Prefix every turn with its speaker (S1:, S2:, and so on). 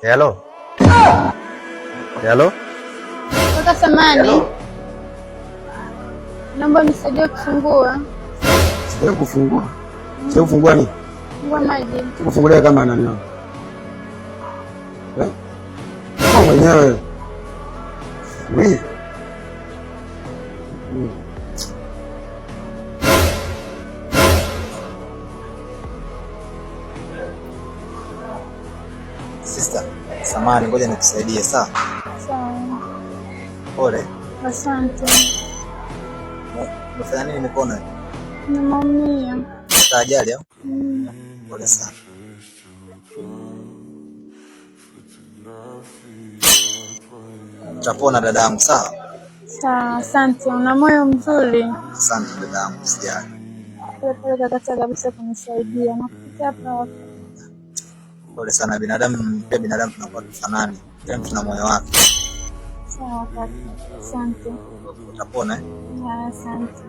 S1: Hello. Hello.
S2: Kaka samani, naomba unisaidie kufungua.
S3: Sio kufungua. Sio kufungua nini?
S2: Fungua maji.
S3: Kufungulia kama nani? Eh? Kama mwenyewe. Wewe.
S4: Sister, samahani, ngoja nikusaidie. Sawa?
S2: Sawa.
S4: Pole.
S2: Asante.
S4: Umefanya nini mikono?
S2: Nimeumia.
S4: Ajali au?
S2: Mm.
S4: Pole sana. Utapona dadangu, sawa?
S2: Sawa, asante. Una moyo mzuri.
S4: Asante dadangu, usijali.
S2: Pole pole kakata kabisa kunisaidia. Nakupitia hapa hapa.
S4: Pole sana. Binadamu pia binadamu tunakuwa tufanani, kila mtu na moyo wake.
S2: Sawa kaka. Asante.
S4: Utapona eh?
S2: Asante.